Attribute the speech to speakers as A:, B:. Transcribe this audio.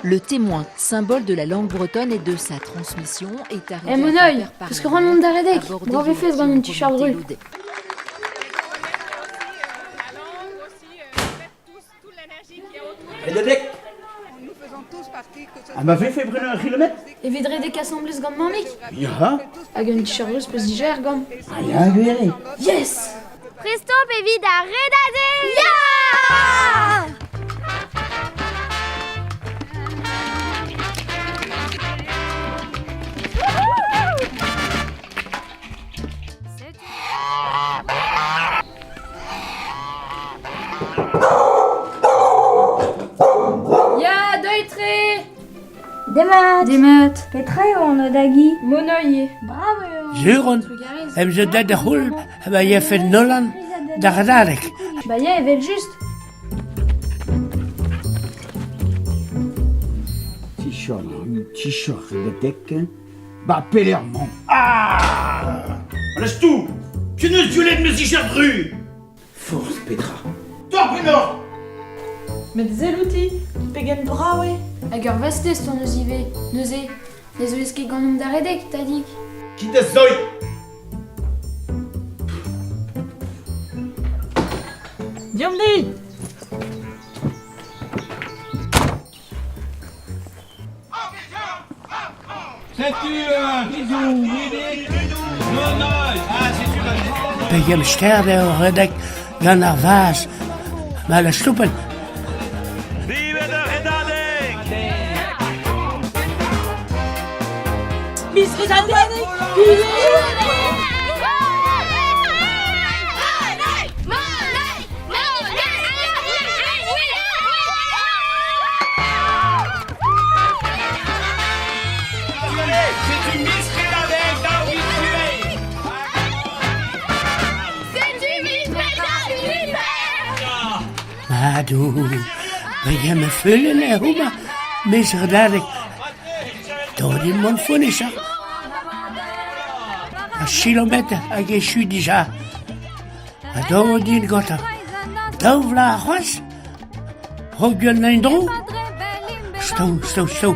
A: Le témoin, symbole de la langue bretonne et de sa transmission, est arrivé
B: Eh Monoï, peus ket c'hoant mont da redek Brav e fez gant un t-shirt ruz.
C: Redadeg Ha ma vefe bremañ ur c'hilometr
B: Evit redek asambles gant mammig
C: Ya
B: Hag un t-shirt ruz peus dija er gambr
C: Ah ya, gwir eo.
B: Yes
D: Prest omp evit ar redadeg Ya
B: Ya, deuit-tre
D: Demat
B: Demat
D: Petra eo an odagi
B: Monoï
D: Brav eo
E: Sur on, em zo dat da c'houl ma yefe Nolan da redadeg.
B: Ba ya, evel-just
C: T-shirt ru, t-shirt redadeg, ba pelec'h 'mañ Ah Laisse tout Tu ne violet mes t-shirt ru Forzh petra Torr
F: Met sell outi, pegen brav eo
B: Hag ur vestez hon eus ivez, neuze. Ne zeuez ket ganeomp da redek, tadig.
C: Kit da zoi
F: Deomp-ni
E: Pegen stert eo redek gant ar vazh ma la stoupenn.
G: Vivet ar redadeg!
F: Miz redadeg!
E: Madoù, pegen ma feulenn eo homañ, mes redadeg. Dont mont fonnusoc'h. Ar kilometr hag echu dija. Ha dav din gantañ. Daou vloaz c'hoazh Hogen en-dro Stou, stou, stou.